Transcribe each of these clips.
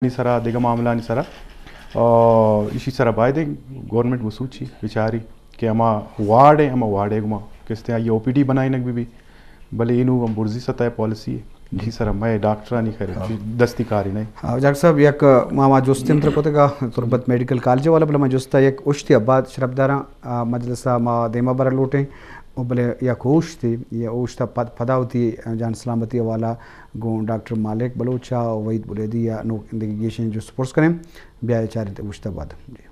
نی سرا، دگہ معاملانی سرا، آ، ایشی سرا بایدیں گورنمنٹ وسوچی بچاری کہ ہما وارڈ ء، ہما وارڈ ء گما کستیں آئی او پی ڈی بنائینگ بہ بی، بلے اینو ہم برزی سطح پالیسی ہے، ایشی سرا مئے ڈاکٹرانی خیر دستی کاری نہیں۔ آ، ڈاکٹر صاحب، یک ما، ما جستے ہم تر کتگا تربت میڈیکل کالج والا، بلے ما جستا یک اشتی آباد شرپداراں، آ، مجلس ء ما دیما بر لوٹیں، و بلے یک اوشتے، یہ اوشت ء پد، پدا وتی جان سلامتی حوالہ گوں ڈاکٹر مالک بلوچ ء وحید بلیدی ء نوک دگہ گیشیں جست پرس کنیں۔ بیا چاریں تے گوشت ء بعد۔ جی۔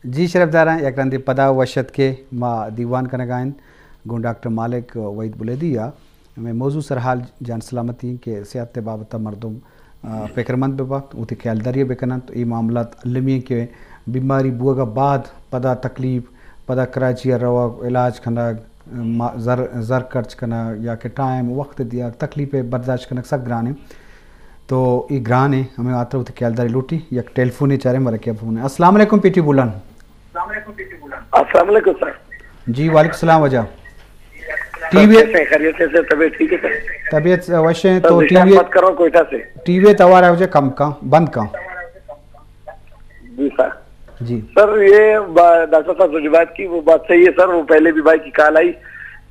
جی شرفداراں، یک رندے پدا وش اتکے، ما دیوان کنگا انت گوں ڈاکٹر مالک وحید بلیدی ء۔ ہمے موضوع سرحال جان سلامتی انت کہ صحت ء بابت ء مردم، آ، فکرمند بہ بات، وتی خیالداری ء بہ کننت۔ اے معاملات المی انت کہ بیماری بوگ ء بعد پدا تکلیف، پدا کراچی ء روگ، علاج کنگ، ما-، زر، زر خرچ کنگ یا کہ ٹائم وقت دیگ، تکلیف ء برداشت کنگ سک گران انت۔ تو اے گران انت، ہمے ہاترا وتی خیالداری لوٹی۔ یک ٹیلیفونے چاریں، بارے کیا فون ہے۔ السلام علیکم پی ٹی بولان۔ السلام علیکم سر۔ جی وعلیکم السلام واجہ۔ ٹی وی کیسے ہیں؟ خیریت سے سر؟ طبیعت ٹھیک ہے سر؟ طبیعت وش ہے سر، تو ٹی وی مت کرو کوئٹہ سے۔ ٹی وی توار ہے واجہ کم کا، بند کا۔ جی سر۔ جی۔ سر، یہ با-، ڈاکٹر صاحب سے جو بات کی، وہ بات صحیح ہے سر۔ وہ پہلے بھی بھائی کی کال آئی،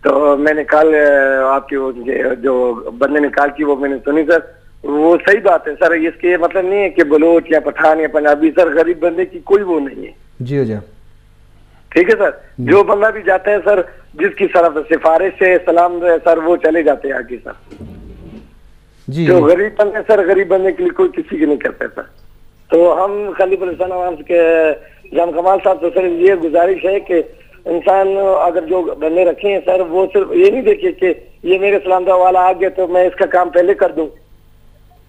تو میں نے کال، آ، آپ کے وہ جو، جو بندے نے کال کی، وہ میں نے سنی سر۔ وہ صحیح بات ہے سر، اس کے یہ مطلب نہیں ہے کہ بلوچ یا پٹھان یا پنجابی، سر، غریب بندے کی کوئی وہ نہیں ہے۔ جی ہو جا۔ ٹھیک ہے سر، ہوں۔ جو بندہ بھی جاتا ہے سر، جس کی طرف سفارش ہے، سلام ہے سر، وہ چلے جاتے ہیں آگے سر۔ جی، جو جی۔ غریب بندے ہیں سر، غریب بندے کے لیے کوئی کسی کی نہیں کرتا ہے سر۔ تو ہم خلیفہ الاسلام عوام کے جام کمال صاحب سے سر یہ گزارش ہے کہ انسان اگر جو بندے رکھے ہیں سر، وہ صرف یہ نہیں دیکھے کہ یہ میرے سلام دا والا آ گیا تو میں اس کا کام پہلے کر دوں۔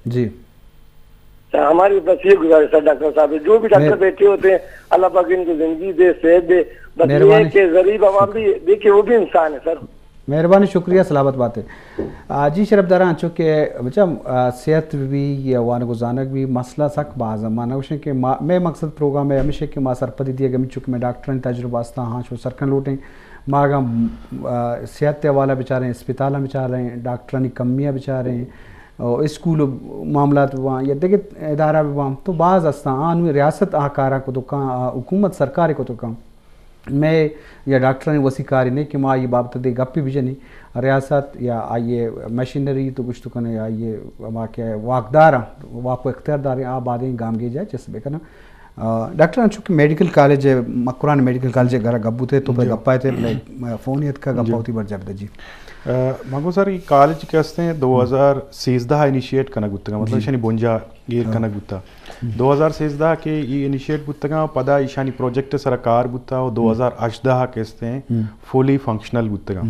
جی۔ سر، ہماری بس یہ گزارش ہے ڈاکٹر صاحب، جو بھی ڈاکٹر مہر-، بیٹھے ہوتے ہیں، اللہ پاک ان کو زندگی دے، صحت دے، بس یہ ہے مہربانی۔ کہ غریب عوام بھی دیکھے، وہ بھی انسان ہے سر۔ مہربانی، شکریہ، سلامت بات ہے۔ آ، جی شرف داراں، چونکہ بچا، آ، صحت بھی یا وانگ و زانگ بھی مسئلہ سک باز ہے۔ ما نہ گوشیں کہ ما، مئے مقصد پروگرام ہے ہمیشہ کہ ما سرپدی دیگ ہمیں، چونکہ مئے ڈاکٹرانی تجربہ استا ہاں شو سرکن لوٹیں۔ ما اگاں، آ، صحت حوالہ بچاریں، اسپتالاں بچاریں، ڈاکٹرانی کمیاں بچاریں، او اسکول و معاملات بہ باں یا دگہ ادارہ بہ باں، تو باز استاں۔ آ نوں ریاست آ کاراں کتو کاں، آ حکومت سرکار کتو کاں۔ مئے یا ڈاکٹرانی وسی کاری نہیں کہ ما آئی بابت دے گپی بجنی۔ ریاست یا آئی مشینری تو گشتو کنے، آئی ہما کہ واکداراں، واک و اختیار داریں، آ بادیں گامگیج ء چست بکناں۔ آ، ڈاکٹر، انچو کہ میڈیکل کالج ء، مکران میڈیکل کالج ء گرا گپ بوتے، تو پہ جی۔ گپا تے، بلے فون یتکا گپا جی۔ وتی برجا بدے جی۔ آ، مگو سر، یہ کالج کہ ہستیں دو ہزار سیزدہ انیشیٹ کنگ بوتگا، مطلب جی۔ ایشانی بنجا گیر ہاں۔ کنگ بوتا۔ دو ہزار سیزدہ کہ یہ انیشیٹ بوتگا، پدا ایشانی پروجیکٹ سرا کار بوتا و دو ہزار ہژدہ کہ ہستیں فلی فنکشنل بوتگا۔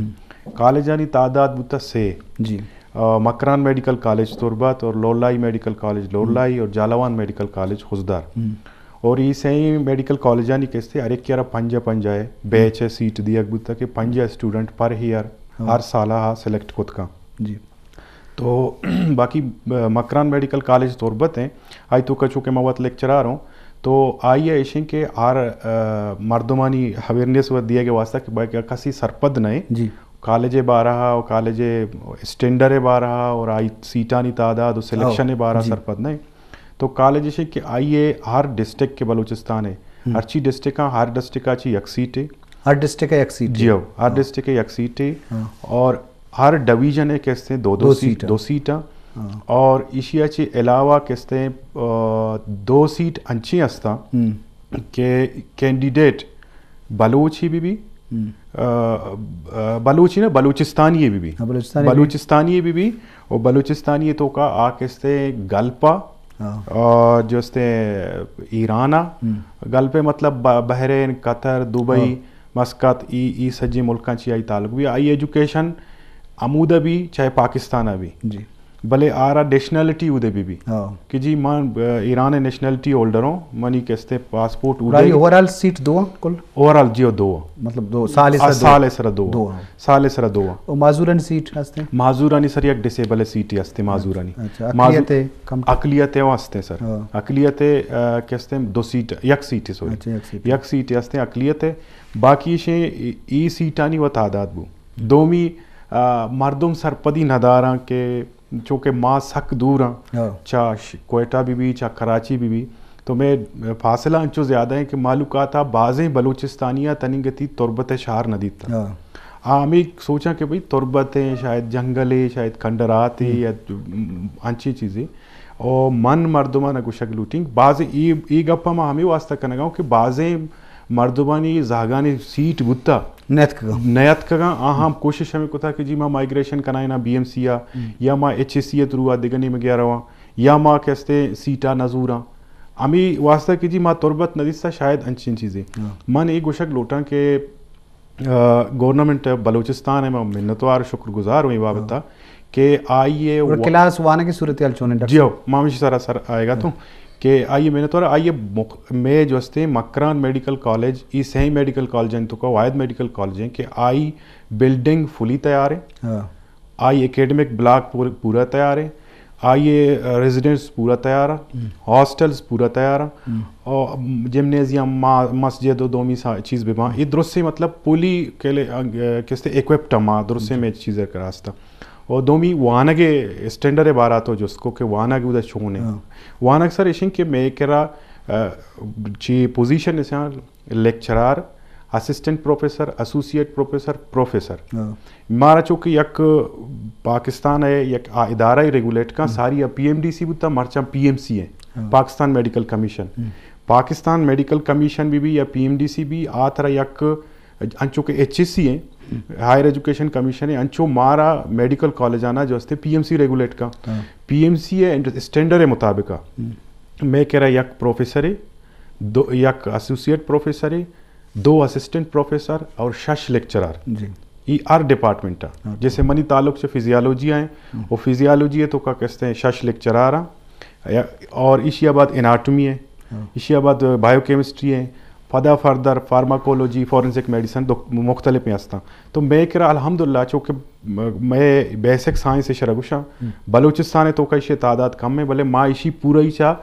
کالجانی تعداد بوتا سے۔ جی۔ آ، مکران میڈیکل کالج تربت اور لولائی میڈیکل کالج لولائی اور جالوان میڈیکل کالج خضدار۔ اور یہ سیں میڈیکل کالجانی کستے ہر ایک یارا پنجا پنجا ہے، بیچ ہے، سیٹ دیگ بوتا کہ پنجا اسٹوڈنٹ پر ایئر ہر سالہ سلیکٹ کت کن۔ جی۔ تو باقی، آ، مکران میڈیکل کالج تربت ہیں، آئی تو کچو کہ موت لیکچرار ہوں، تو آئی ایشیں کہ ہر، آ، مردمانی اویئرنیس و دیگ واسطہ کہ باقی کسی سرپد نہیں۔ جی۔ کالج ء بارہ ء و کالج ء اسٹینڈر ء بارہ ء اور آئی سیٹانی تعداد و سلیکشن ء بارہ ء سرپد نہ انت۔ تو کالج ء کہ آئی ء ہر ڈسٹرکٹ کہ بلوچستان ء، ہرچی ڈسٹرکٹ آں، ہر ڈسٹرکٹ ء چی یک سیٹ ء۔ ہر ڈسٹرکٹ ء یک سیٹ ء؟ جی ہو، ہر ڈسٹرکٹ ء یک سیٹ ء۔ اور ہر ڈویژن ء کہ استیں دو دو دو سیٹ، سیٹ ء۔ دو سیٹ ء۔ اور ایشی ء چی علاوہ کہ استیں، آ، دو سیٹ انچیں استاں کہ کینڈیڈیٹ بلوچ ہی بہ بی، آ، آ، بلوچ ہی نہ، بلوچستانی ہی بہ بی۔ ہاں، بلوچستانی بہ بی۔ بلوچستانی ہی بہ بی، و بلوچستانی توکا آ کہ استیں گلپا، آ، جو استیں ایرانا، گلپے مطلب ب-، بحرین، قطر، دبئی، مسقط، ای، ای سجیں ملکاں چی آئی تعلق بی۔ آئی ایجوکیشن ہمودا بی، چاہے پاکستان بی۔ جی۔ بلے آرا نیشنلٹی اودے بی بی۔ ہاں۔ کہ جی من، آ، ایران نیشنلٹی ہولڈر ہوں، منی کستے پاسپورٹ اودے۔ اوور آل سیٹ دو ہیں کل؟ اوور آل جی، او دو ہیں۔ مطلب دو، سال سرا آ، دو؟ سال سرا دو۔ دو ہیں۔ سال سرا دو ہیں۔ او معذورانی سیٹ ہستے؟ معذورانی سر یک ڈسیبل سیٹ ہستے معذورانی۔ اچھا، معذور-، اقلیت کم؟ اقلیت ہوں ہستے سر۔ ہاں۔ اقلیت، آ، کستے دو سیٹ، یک سیٹ، سوری۔ اچھا، یک سیٹ۔ یک سیٹ ہستے اقلیت۔ باقی شے ای، ای سیٹانی و تعداد بو۔ دومی، آ، مردم سرپدی نداراں کہ چونکہ ما سک دور ہاں، ہاں۔ چا ش-، کوئٹہ بی بی، چا کراچی بی بی، تو میں فاصلہ انچو زیادہ ہیں کہ مالوکاتا بازیں بلوچستانی تننگتی تربت شہر نہ دیتا۔ ہاں۔ آ ہمیں سوچاں کہ بھئی تربت ہیں، شاید جنگل ہے، شاید کھنڈرات ہے، ہم۔ یا انچی چیزیں۔ او من مردماں گوشگ لوٹیں، بازیں ای، ای گپ ما ہمیں واسطہ کنگا ہوں کہ بازیں مردمانی زہگانی سیٹ بوتا۔ نیتکگاں۔ نیتکگاں، آہاں ہم کوشش ہمیں کتا کہ جی ما مائیگریشن کنائینا بی ایم سی آ، ہم۔ یا ما ایچ ای سی آ تروا دگہ نیمگیا رواں، یا ما کستے سیٹا نزوراں۔ ہمیں واسطہ کہ جی ما تربت ندیستا شاید انچین چیزیں۔ ہاں۔ من اے گوشگ لوٹاں کہ، آ، گورنمنٹ بلوچستان ہے، میں منتوار شکر گزار ہوں اے بابتا۔ ہاں۔ کہ آئی اے اور و-، کلاس وانگی صورتحال چون ہے، ڈاکٹر جی ہو، صاحب؟ ما ہمیشی سرا سر آئے گا تو ہاں۔ کہ آئی اے محنت اور آئی اے مک-، میں جو ہستے مکران میڈیکل کالج، ای سہی میڈیکل کالج ہیں تو کا واحد میڈیکل کالج ہیں کہ آئی بلڈنگ فلی تیار ہے۔ ہاں۔ آئی اکیڈمک بلاک پور-، پورا تیار ہے۔ آئی اے، آ، ریزیڈنس پورا تیار ہے۔ ہم۔ ہاسٹلز پورا تیار ہے۔ ہم۔ اور جمنیزیم، ما-، مسجد و دومی سا-، چیز بباں۔ ہم۔ یہ درست سے مطلب پولی کے لئے، آ، کستے اکوپڈ ہم، درست سے جی۔ میں چیزیں کراستا۔ و دومی وانگ اسٹینڈرڈ بارا تو جست کو کہ وانگ اودا چون ہے۔ ہاں۔ وانگ سر اشیں کہ میں کرا، آ، چی پوزیشن اساں لیکچرار، اسسٹنٹ پروفیسر، ایسوسیٹ پروفیسر، پروفیسر۔ ہاں۔ مارا چونکہ یک پاکستان ہے، یک آ-، ادارہ ہی ریگولیٹ کا، ہم۔ ساری پی ایم ڈی سی بوتا، مرچاں پی ایم سی ہے، ہاں۔ پاکستان میڈیکل کمیشن۔ ہم۔ پاکستان میڈیکل کمیشن بی بی یا پی ایم ڈی سی بی آ ترا یک انچو کہ ایچ ای سی ہیں، ہائر ایجوکیشن کمیشن ہیں، انچو مارا میڈیکل کالج آنا جو ہستے پی ایم سی ریگولیٹ کا۔ ہاں۔ پی ایم سی ہے اسٹینڈرڈ مطابق۔ ہم۔ میں کرا یک پروفیسر ہے، دو، یک ایسوسیٹ پروفیسر ہے، دو اسسٹنٹ پروفیسر اور شش لیکچرار۔ جی۔ یہ ہر ڈپارٹمنٹ ہے۔ ہاں۔ جیسے منی تعلق سے فزیالوجی آئے، ہم۔ وہ فزیالوجی ہے تو کا کہتے ہیں شش لیکچرار ہیں۔ یا، اور ایشی آباد اناٹومی ہے، ہاں۔ ایشی آباد بائیو کیمسٹری ہے، پدا فردر فارماکولوجی، فورنسک میڈیسن دو مختلف ہیں ہستاں۔ تو میں کرا الحمدللہ چونکہ م-، میں بیسک سائنس شرا گوشاں، ہم۔ بلوچستان تو کا ایشی تعداد کم ہے، بلے ما ایشی پورا ہی چا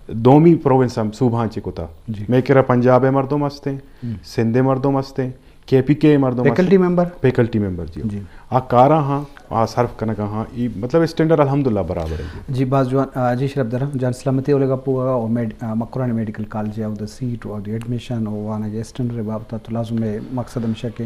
دومی پروونس ہم صوبہ چی کتا۔ جی۔ میں کرا پنجاب مردم ہستے، ہم۔ سندھ مردم ہستے، کے پی کے مردم فیکلٹی ممبر؟ فیکلٹی ممبر، جی۔ جی۔ آ کاراں ہاں، آ صرف کنگا ہاں، ای مطلب اسٹینڈرڈ الحمدللہ برابر ہے، جی۔ جی، باز جوان، آ، جی شرف درم جان سلامتی اولی گپ ہوگا، او میڈ-، آ، مکران میڈیکل کالج او دا سیٹ او دا ایڈمیشن او وانگ اسٹینڈرڈ بابتا تو لازم ہے مقصد ہمیشہ کہ،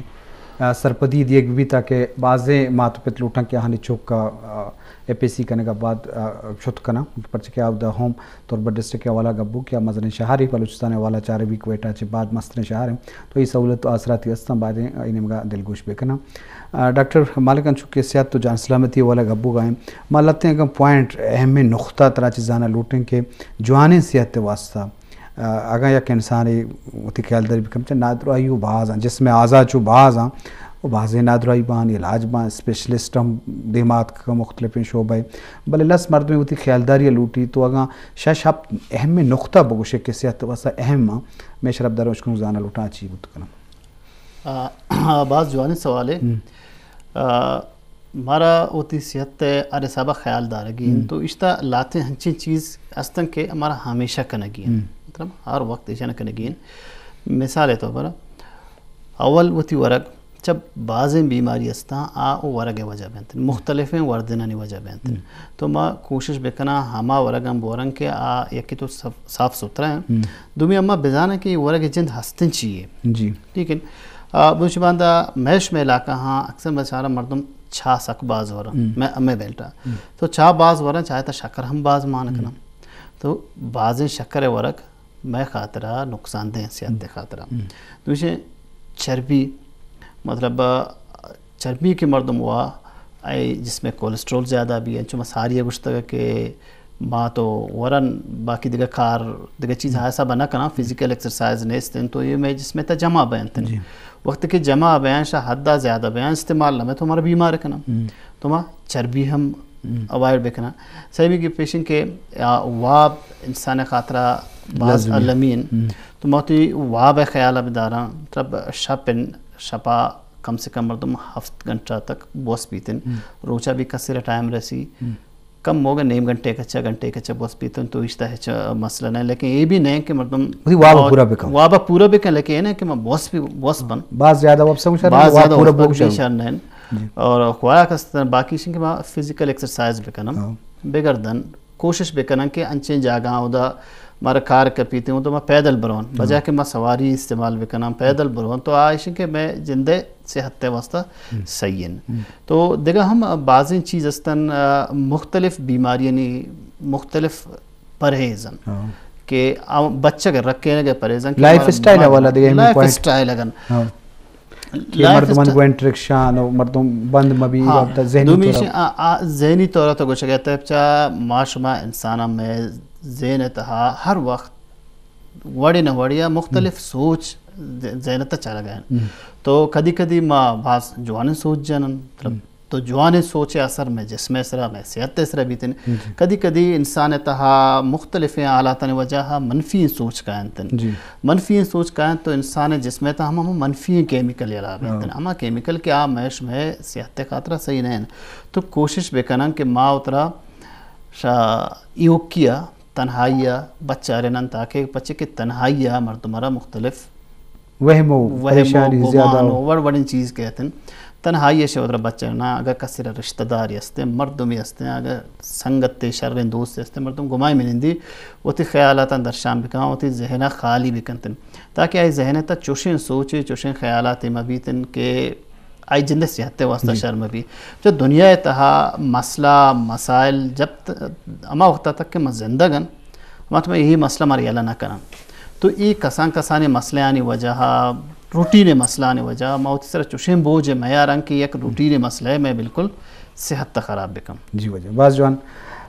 آ، سرپدی دیگ بھی تاکہ بازیں مات پت لوٹاں کہ آہانی چوک کا، آ، ایف ایس سی کنگا بعد، آ، شت کناں، پرچہ کہ او دا ہوم تربت ڈسٹرکٹ ءِ حوالہ ءَ گپ بوت کہ آ مزنیں شہرے بلوچستان ءِ حوالہ ءَ چارگ بیت، کوئٹہ ءَ چہ بعد مستریں شہرے، تو اے سہولت ءُ آسراتی است اَنت، بائدیں اے نیمگ ءَ دلگوش بہ کناں۔ آ، ڈاکٹر مالک، انچو کہ صحت ءُ جان سلامتی ءِ حوالہ ءَ گپ بوگ ءَ ایں، ما لہتیں اگاں پوائنٹ، اہمیں نقطہ ترا چہ زانگ لوٹیں کہ جوانیں صحت ءِ واستہ، آ، اگاں یک انسانے وتی خیالداری بہ کنت، چہ نادراہی ءُ باز اَنت، جسم ءِ اعضا چو باز اَنت، ءُ بازیں نادراہی باں، علاج باں، اسپیشلسٹ ہم دیما اتکگ مختلفیں شعبہ ءَ۔ بلے لس مردمے وتی خیالداری ءَ لوٹیت، تو اگاں شش ہپت اہمیں نقطہ بگوشے کہ صحت ءِ واستہ اہم اَنت، مئے شرپدار ءُ اشکنوک زانگ لوٹاں چی بوت کناں؟ آ، آ، باز جوانیں سوالے۔ ہم۔ آ، مارا وتی صحت ءِ ہر حساب ءَ خیال دارگی اِنت۔ ہم۔ تو اشتا لہتیں ہنچیں چیز است اَنت کہ مارا ہمیشہ کنگی اِنت۔ ہم۔ مطلب ہر وقت ایشاں کنگی اِنت۔ مثال ءِ طور پر اول وتی ورگ، چہ بازیں بیماری است اَنت، آ او ورگ ءِ وجہ بنت، مختلفیں وردنانی وجہ بنت۔ ہم۔ تو ما کوشش بکناں ہما ورگاں بورن کہ آ یکے تو صف-، صاف ستھرا اَنت۔ ہم۔ دومی اما بزاناں کہ اے ورگ ءِ جند ہستیں چی یے۔ جی۔ ٹھیک ہے۔ آ، بلوچی باندا مئے شمئے علاقہ ہاں اکثر بچارا مردم چاہ سک باز ورن۔ ہم۔ مئے، مئے بیلٹ ءَ۔ ہم۔ تو چاہ باز ورن، چاہ تا شکر ہم باز مان ہم۔ کنن۔ تو بازیں شکر ءِ ورگ مئے خاطرا نقصان دہ صحت ءِ ہم۔ خاطرا۔ ہم۔ دوشیں چربی، مطلب، چربی کہ مردم وا، اے جسم ءِ کولیسٹرول زیادہ بی، انچو ما ساری ءَ گوشتگ کہ ما تو ورن، باقی دگہ کار، دگہ چیز ہم۔ ہا حساب نہ کناں، فزیکل ایکسرسائز نیست اِنت، تو اے مئے جسم ءِ تہ جمع بینت۔ جی۔ وقت کہ جمع بیاں، شہ حد ءَ زیادہ بیاں، استعمال نہ بیں تو مارا بیمار کناں۔ ہم۔ تو ما چربی ہم اوائڈ بکناں۔ سیمی گپ ایش انت کہ آ، واب انسان خاطرا باز المی انت۔ تو ما وتی واب خیال بداراں، مطلب شپ ان، شپا کم سے کم مردم ہفت گھنٹہ تک بوس بیتن۔ روچا بھی کسے ٹائم رسی، کم ہوگا نیم گھنٹے کچا، گھنٹے کچا بوس بیتن تو اشتا ہچ مسئلہ نہیں، لیکن یہ بھی نہیں کہ مردم وتی واب پورا بکن۔ واب پورا بکن، لیکن یہ نہیں کہ میں بوس بھی، بوس بن۔ باز زیادہ واب سمجھ باز زیادہ واب پورا بوگ شر نہیں۔ اور خواہا کستن باقی شنگ کہ ما فزیکل ایکسرسائز بکنم، بگردن کوشش بکنن کہ انچیں جاگہاں اودا مارا کار کپیت، اودا ما پیدل برون، بجائے کہ ما سواری استعمال بکنن، پیدل برون، تو آ ایش کہ میں جندے صحت واسطہ صحیح ہیں۔ تو دگہ ہم بازیں چیز استن، آ، مختلف بیماریانی مختلف پرہیز ہیں کہ آ، بچک رکھنے کے پرہیز ہیں کہ لائف اسٹائل حوالہ دگہ لائف اسٹائل اگن کہ مردماں گوں انٹریکشن و مردم بند مبی، ہاں، وقت ذہنی دومی طور ایشی، آ، آ، ذہنی طور تو گوشگ ءَ تہ چا ما شما انساناں میں ذہن ءِ تہا ہر وقت وڑے نہ وڑے یا مختلف سوچ ذہن ءِ تہ چلگ ءَ۔ تو کدی کدی ما باز جوانیں سوچ جنن، مطلب تو جوانیں سوچ ءِ اثر میں جسم ءِ سرا، میں صحت ءِ سرا بیتن۔ کدی کدی انسان ءِ تہا مختلفیں حالاتانی وجہ ءَ منفی سوچ کاینت۔ منفی سوچ کاینت تو انسان ءِ جسم ءِ تہا ہم، ہم منفی کیمیکل یلا بیتن۔ ہما کیمیکل کہ آ میں شمئے صحت ءِ خاطرا صحیح نہ انت۔ تو کوشش بکنن کہ ما وترا شا ایوکیا تنہائی ءَ بچارینن، تاکہ پچے کہ تنہائی ءَ مردم را مختلف وہم و وہم و پریشانی زیادہ گمان و وڑ وڑیں چیز کہتن۔ تنہائی ءَ شہ وترا بچارینن، اگر کسی را رشتہ داری ہستیں، مردمی ہستیں، اگر سنگت شریں دوست ہستیں، مردم گمائی منندی وتی خیالاتاں درشان بکن، وتی ذہن ءَ خالی بکنتن، تاکہ آئی ذہن ءِ تہ چوشیں سوچے، چوشیں خیالاتے مبیتن کہ آئی جند ءِ صحت ءِ واسطہ شر مبی۔ چہ دنیا ءِ تہا مسئلہ، مسائل جب ت-، ہما وقت تک کہ ما زندگ ان، ہما تو یہ مسئلہ مارا یلہ نہ کنن۔ تو یہ کسان کسانی مسئلہ آنی وجہ، روٹین مسئلہ آنی وجہ، ما وتی سر چوشیں بوجھ میارن کہ یک روٹین مسئلہ میں بالکل صحت خراب بکن۔ جی واجہ، باز جوان۔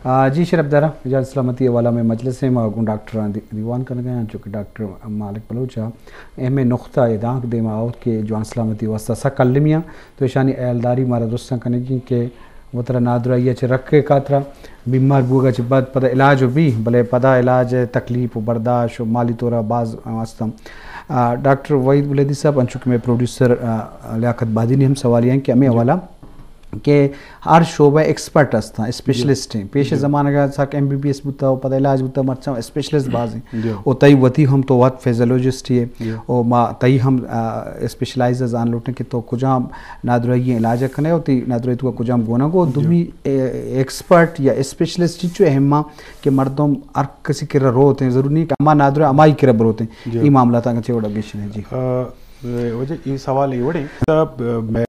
آ، جی شرف دارا، جان سلامتی حوالہ میں مجلس ہیں، ما گوں ڈاکٹر دی-، دیوان کرنے گئے ہیں، چونکہ ڈاکٹر مالک بلوچ اہمیں نقطہ ءَ دانک دیما آورت کہ جوان سلامتی واسطہ سک المی آں، تو ایشانی ہیالداری مارا درستاں کنگی کہ وترا نادراہی ءَ چہ رکھ ءِ خاطرا، بیمار بوگ ءَ چہ بعد پدا علاج و بی، بلے پدا علاج ءِ تکلیف و برداشت و مالی طور ءَ باز ہستاں۔ آ، ڈاکٹر وحید بلیدی صاحب، انچو کہ میں پروڈیوسر، آ، لیاقت بادینی ہم سوال ہیں کہ ہمیں حوالہ کہ ہر شعبہ ایکسپرٹ ہستاں، اسپیشلسٹ ہیں۔ پیش زمانہ کا سک ایم بی بی ایس بوتا و پدا علاج بوتا، مرچاں اسپیشلسٹ باز ہیں۔ و تئی وتی ہم تو وت فیزیولوجسٹ ہی ہے۔ و ما تئی ہم، آ، اسپیشلائز زان لوٹیں کہ تو کجام نادراہی علاج کنے و تئی نادراہی تو کجام گونا گو۔ دومی، اے، ایکسپرٹ یا اسپیشلسٹ چو اہم کہ مردم ہر کسی کرا روت ہیں، ضروری نہیں کہ ہما نادراہ ہمائی کرا بروت ہیں۔ یہ معاملات آنگا چے وڑا گیشن ہے جی۔ آ، واجہ، اے سوال اے وڑیں۔ تب، آ، میں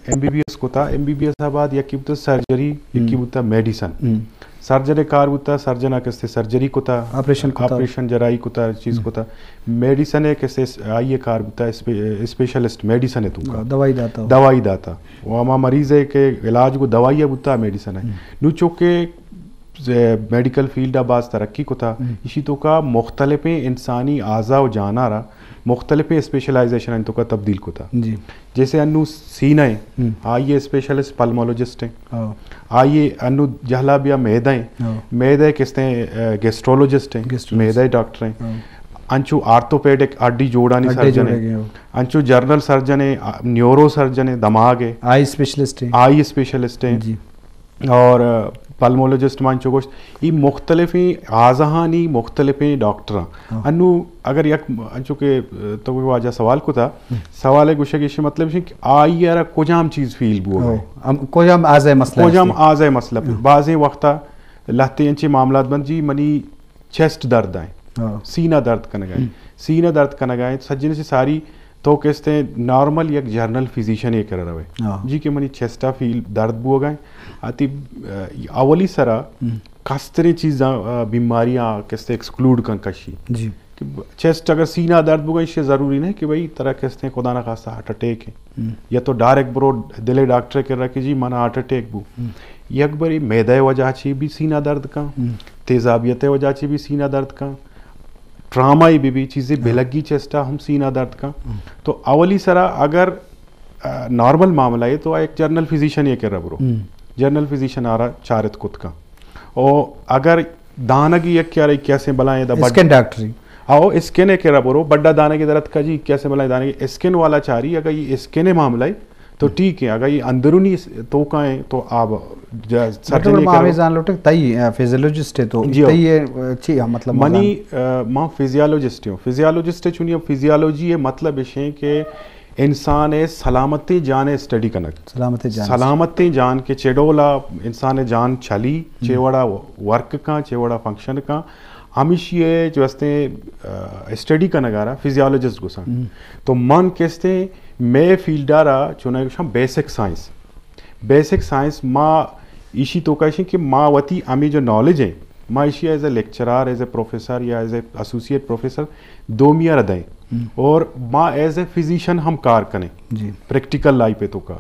ایم بی بی ایس کتا، ایم بی بی ایس آ بعد یکی بوتا سرجری، یکی بوتا میڈیسن۔ سرجن کار بوتا، سرجن آ کستے سرجری کتا، آپریشن کتا۔ آپریشن جرائی کتا، چیز کتا۔ میڈیسن ہے کستے س-، آئی کار بوتا، اسپے-، اسپیشلسٹ میڈیسن ہے تو کا۔ دوائی داتا۔ دوائی داتا۔ و ہما مریض ہے کہ علاج کو دوائی بوتا، میڈیسن ہے۔ نو چونکہ میڈیکل فیلڈ ءَ باز ترقی کتا، ایشی توکا مختلفیں انسانی اعضاء و جاناں را مختلفیں اسپیشلائزیشن توکا تبدیل کتا۔ جیسے انو سینہ ہیں، آئی اسپیشلسٹ پلمولوجسٹ ہیں۔ آئی انو جہلا بیا معدہ ہیں، معدہ کستیں، آ، گیسٹرولوجسٹ ہیں، معدہ ڈاکٹر ہیں۔ انچو آرتھوپیڈک ہڈی جوڑانی سرجن ہیں۔ انچو جنرل سرجن ہیں، آ، نیورو سرجن ہیں، دماغ ہے۔ آئی اسپیشلسٹ ہیں۔ آئی اسپیشلسٹ ہیں۔ اور، آ، پلمولوجسٹ ما انچو گوشت، ای مختلفیں اعضاہانی مختلفیں ڈاکٹراں۔ انو اگر یک، انچو کہ، آ، تو واجہ سوال کتا، سوال ہے گوشگ ایشی مطلب ایشی کہ آئی ارا کجام چیز فیل بو؟ کجام اعضاء مسئلہ؟ کجام اعضاء مسئلہ؟ بازیں وقتا لہتے انچے معاملات بند جی منی چیسٹ درد ہیں، سینہ درد کنگا ہیں، سینہ درد کنگا ہیں، سجن سے ساری تو کستے نارمل یک جنرل فزیشن ءِ کرا روے۔ جی کہ منی چیسٹ ءَ فیل درد بوگا ہیں۔ آتی، آ، اولی سرا کستریں چیزاں، آ، بیماریاں کستے ایکسکلوڈ کن کشی۔ جی۔ کہ ب-، چیسٹ اگر سینہ درد بوگا، ایشی ضروری نہیں کہ بھئی ترا کستے خدا نہ خواستہ ہارٹ اٹیک ہے۔ یا تو ڈائریکٹ برو دل ڈاکٹر کرا کہ جی من ہارٹ اٹیک بو۔ یک بری معدہ وجہ چی بھی سینہ درد کا، تیزابیت وجہ چی بھی سینہ درد کا، ٹراما ای بی بی چیزے بلگی چیسٹا ہم سینہ درد کا۔ تو اولی سرا اگر، آ، نارمل معاملہ ہے تو ایک جنرل فزیشن ءِ کرا برو۔ جنرل فزیشن آرا چارت کت کن۔ او اگر دانگی یک یارے کیسے بلائیں دا بڈ اسکن ڈاکٹری۔ او اسکن کے را برو، بڈا دانگی درت کا جی کیسے بلائیں دانگی، اسکن والا چاری، اگر یہ اسکن معاملہ ہے تو ٹھیک ہے، اگر یہ اندرونی س-، تو کا ہے تو آپ جا-، ڈاکٹر سرجن ما کرو۔ ہمیں جان لوٹے تئی، آ، فزیولوجسٹ ہے تو جی ہو۔ تئی، آ، چی، آ، مطلب منی، مزان۔ آ، ما فزیولوجسٹ ہوں۔ فزیولوجسٹ چونی فزیولوجی ہے مطلب اشیں کہ انسان ءِ سلامتیں جان ءِ اسٹڈی کنگ۔ سلامتیں جان۔ سلامتیں جان کہ چہ ڈولا انسان ءِ جان چلی، چہ وڑا ورک کن، چہ وڑا فنکشن کن، ہمیشی ءِ جو استیں، آ، اسٹڈی کنگ ءَ را فزیولوجسٹ گوسن۔ تو من کہ استیں مئے فیلڈ ءَ را چوناہا گوشاں بیسک سائنس۔ بیسک سائنس ما ایشی توکا ایشیں کہ ما وتی ہمے جو نالج ہیں، ما ایشی ایز اے لیکچرار، ایز اے پروفیسر یا ایز اے ایسوسیٹ پروفیسر دومی ءَ را دیں۔ اور ما ایز اے فزیشن ہم کار کنیں۔ جی۔ پریکٹیکل لائف ءِ توکا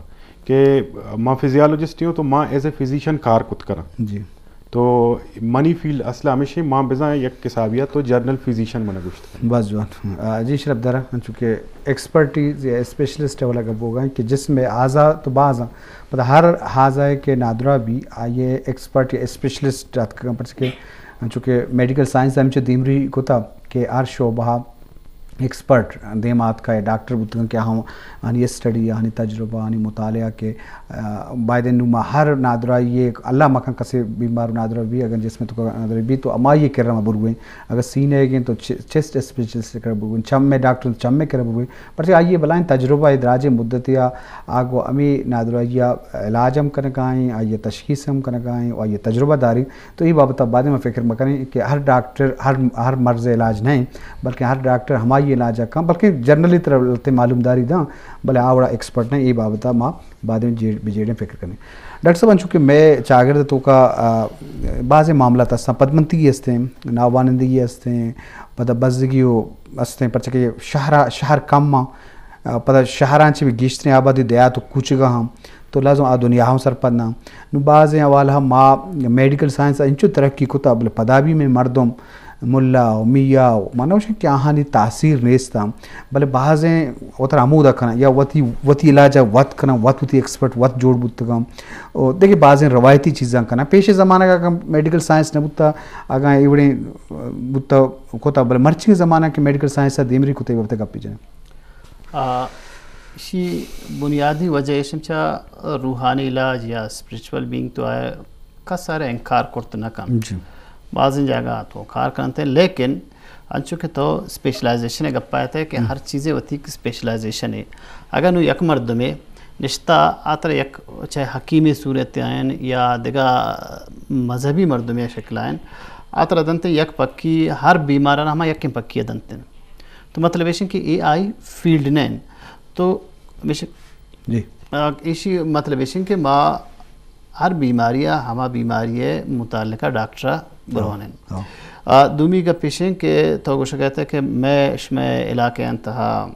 کہ ما فزیولوجسٹ ہوں تو ما ایز اے فزیشن کار کت کناں۔ جی۔ تو منی فیلڈ اصل ہمیشہ ما بزاں یک حسابیا تو جنرل فزیشن منا گوشت۔ بس جوان۔ آ، جی شرف دارا، انچو کہ ایکسپرٹیز یا اسپیشلسٹ والا گپ ہوگا کہ جسم ءِ اعضا تو باز ہیں، پدا ہر اعضا کہ نادرا بی آئی ءِ ایکسپرٹ یا اسپیشلسٹ اتکگاں، پرچہ کہ انچو کہ میڈیکل سائنس ہمچو دیمری کتا کہ ہر شعبہ ایکسپرٹ دیما اتکا یا ڈاکٹر بوتگاں کہ آہاں آنی اسٹڈی، آنی تجربہ، آنی مطالعہ کہ، آ، بایدیں نوں ما ہر نادراہی ءَ، اللہ مکن کسے بیمار و نادراہ بی، اگر جسم ءِ توکا نادراہی بی تو ہمائی ءِ کرا ما برویں، اگر سینہ ءِ گیں تو چ-، چیسٹ اسپیشلسٹ ءِ کرا برویں، چم ءِ ڈاکٹر تو چم ءِ کرا برویں، پرچہ آئی ءِ بلائیں تجربہ ءِ دراجیں مدتے ءَ آ گوں ہمے نادراہی ءَ علاج ہم کنگا ایں، آئی ءِ تشخیص ہم کنگا ایں، آئی ءِ تجربہ داریں۔ تو اے بابت ءَ بعد ما فکر مکنیں کہ ہر ڈاکٹر ہر، ہر مرض ءِ علاج نہ ایں، بلکہ ہر ڈاکٹر ہمائی علاج ءَ کن، بلکہ جنرلی ترا لہتیں معلومداری داں، بلے آ وڑا ایکسپرٹ نہ ایں۔ اے بابت ءَ ما بعد ءَ جیڑ-، بجیڑیں فکر کنیں۔ ڈاکٹر صاحب، انچو کہ مئے چاگرد ءِ توکا، آ، بازیں معاملات ہستاں، پدمنتگی ہستیں، ناوانندگی ہستیں، پدا بزگی و ہستیں، پرچہ کہ شہر، شہر کم آں، آ، پدا شہراں چہ بھی گیشتریں آبادی دیہات و کوچگاں ہم، تو لازم آ دنیا ہم سرپد نہ۔ نوں بازیں حوالہ ما میڈیکل سائنس انچو ترقی کتا، بلے پدا بھی مئے مردم ملا و میا و مانا گوشن کہ آہانی تاثیر نیست ہم، بلے بازیں وترا ہمودا کنن یا وتی، وتی علاج ءَ وت کنن، وت وتی ایکسپرٹ وت جوڑ بوتگاں۔ و دگہ بازیں روایتی چیزاں کنن۔ پیش زمانگ ءَ اگاں میڈیکل سائنس نہ بوتا، اگاں ایوڑیں بوتا کتا، بلے مرچی زمانہ کہ میڈیکل سائنس ءَ دیمری کتا، اے بابت ءَ گپے جنیں۔ آ، ایشی بنیادی وجہ ایش انت چہ روحانی علاج یا اسپرچوئل بینگ تو آ کس آرا انکار کرت نہ کنت۔ جی۔ بازیں جاگہ تو کار کنت، لیکن انچو کہ تو اسپیشلائزیشن ءِ گپ ءَ ات کہ ہر چیزے وتی یک اسپیشلائزیشن ہے۔ اگر نوں یک مردمے نشتا آ ترا یک چاہے حکیمی صورت آئین یا دگہ مذہبی مردمے شکل آئین، آ ترا دنت یک پکی ہر بیماران ہما یکیں پکی دنت۔ تو مطلب ایش کہ اے آئی فیلڈ نہ انت۔ تو ہمیش-، جی۔ آ، ایشی مطلب ایش کہ ما ہر بیماری ءَ ہما بیماری ءِ متعلقہ ڈاکٹر ءَ برون انت۔ ہاں۔ آ، دومی گپ ایش کہ تو گوشگ ءَ ات کہ مئے شمئے علاقے ءِ تہا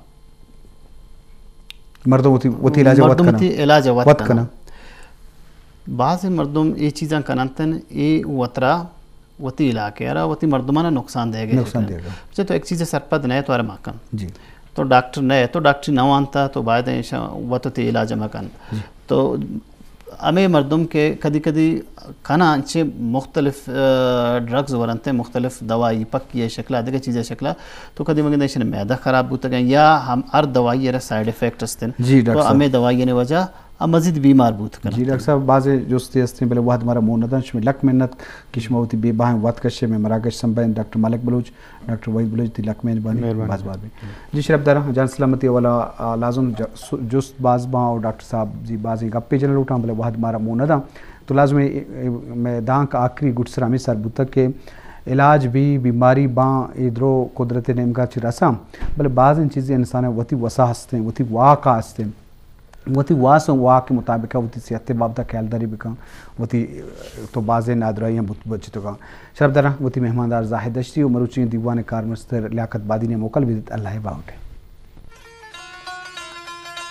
مردم وتی، وتی علاج ءَ وت مردم کناں۔ وتی علاج ءَ وت وت کناں۔ کناں۔ بعض مردم اے چیزاں کننت، اے وترا وتی علاقے ءَ را وتی مردماں نقصان دئیگ ءَ نقصان شکل۔ دئیگ ءَ۔ پچے تو یک چیزے سرپد نہ ئے تو ارے مکن۔ جی۔ تو ڈاکٹر نہ ئے، تو ڈاکٹری نہ وانتا، تو باید ایں شا-، وت وتی علاج مکن۔ جی۔ تو ہمے مردم کہ کدی کدی کناں چہ مختلف، آ، ڈرگز ورنت، مختلف دوائی پکی ءِ شکل ءَ، دگہ چیزے شکل ءَ، تو کدی مگندے ایشی معدہ خراب بوتگ یا ہم ہر دوائی ءَ را سائیڈ افیکٹ است انت۔ جی ڈاکٹر تو صاحب۔ ہمے دوائی ءِ وجہ ءَ مزید بیمار بوت کننت۔ جی ڈاکٹر صاحب، بازیں جستے ہستیں، بلے وہد مارا مون نہ دنت۔ شمئے لک منت کہ شما وتی بے بہائیں وت کشے مئے مراگش سمبھائیں۔ ڈاکٹر ملک بلوچ، ڈاکٹر وحید بلوچ، تئی لک مہربانی، مہربانی۔ باز باز بی۔ جی شرف دارا، جان سلامتی والا، آ، لازم ج-، س-، جست باز باں اور ڈاکٹر صاحب جی بازیں گپے جنگ لوٹاں، بلے وہد مارا مون نہ داں۔ تو لازم اے، اے، مئے دانک آخری گڈسر ہمے سر بوتگ کہ علاج بی، بیماری باں، اے درو قدرت نیمگا چہ رساں، بلے بازیں چیزے انسان وتی وسا ہستیں، وتی واکا ہستیں۔ وتی واس و واک مطابق وتی صحت بابت خیالداری بکن، وتی تو بازیں نادراہیاں بت-، بچتگاں۔ شرف دارا وتی مہماندار زاہد دشتی و مروچی دیوان کارمستر لیاقت بادینی موکل بیت۔ اللہ باہوٹ۔